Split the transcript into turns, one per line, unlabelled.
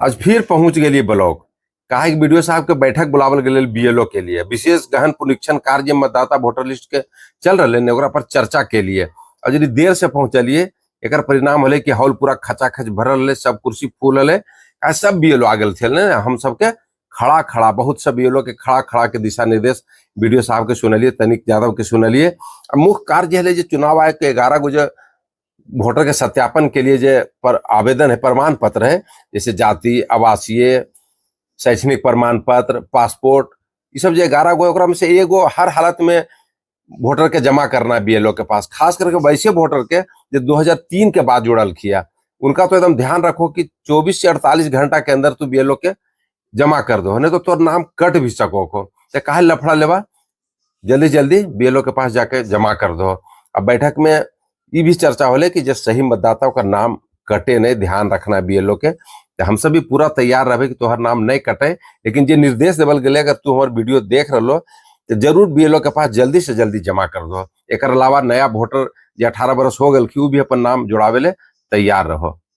आज फिर पहुंच गेलिए ब्लॉक। काहे कि बीडीओ साहब के बैठक बुलावल गेल बीएलओ के लिए। विशेष गहन पुनरीक्षण कार्य मतदाता वोटर लिस्ट के चल रहे ने, ओकरा पर चर्चा के लिए। और यदि देर से पहुंचलिए, एकर परिणाम होले कि हॉल पूरा खचाखच भरल रहे, सब कुर्सी फूल रहे, आ सब बीएलओ आ गेल थे ने। हम सबके खड़ा खड़ा, बहुत सब बीएलओ के खड़ा खड़ा के दिशा निर्देश बीडीओ साहब के सुनलिए, तनिक यादव के सुनलिए। आ मुख्य कार्य हले जे चुनाव आयोग के 11 गो जे वोटर के सत्यापन के लिए जे पर आवेदन है, प्रमाण पत्र है, जैसे जाति, आवासीय, शैक्षणिक प्रमाण पत्र, पासपोर्ट, ये सब जो 11 गो, ओकरा में से एगो हर हालत में वोटर के जमा करना है बीएलओ के पास। खास करके वैसे वोटर के जो 2003 के बाद जुड़ल किया, उनका तो एकदम ध्यान रखो कि 24 से 48 घंटा के अंदर तू बीएलओ के जमा कर दो, नहीं तो तोर नाम कट भी सको को। तो काहे लफड़ा लेवा, जल्दी जल्दी बीएलओ के पास जाके जमा कर दो। अब बैठक में ये भी चर्चा होले कि जो सही मतदाता का नाम कटे नहीं, ध्यान रखना है बीएलओ के। तो हम सब भी पूरा तैयार रहे कि तोहर नाम नहीं कटे, लेकिन जे निर्देश देवल गेले, अगर तू हमार वीडियो देख रहो तो जरूर बीएलओ के पास जल्दी से जल्दी जमा कर दो। एक अलावा नया वोटर जो 18 बरस हो गए, भी अपन नाम जुड़ावे ले तैयार रहो।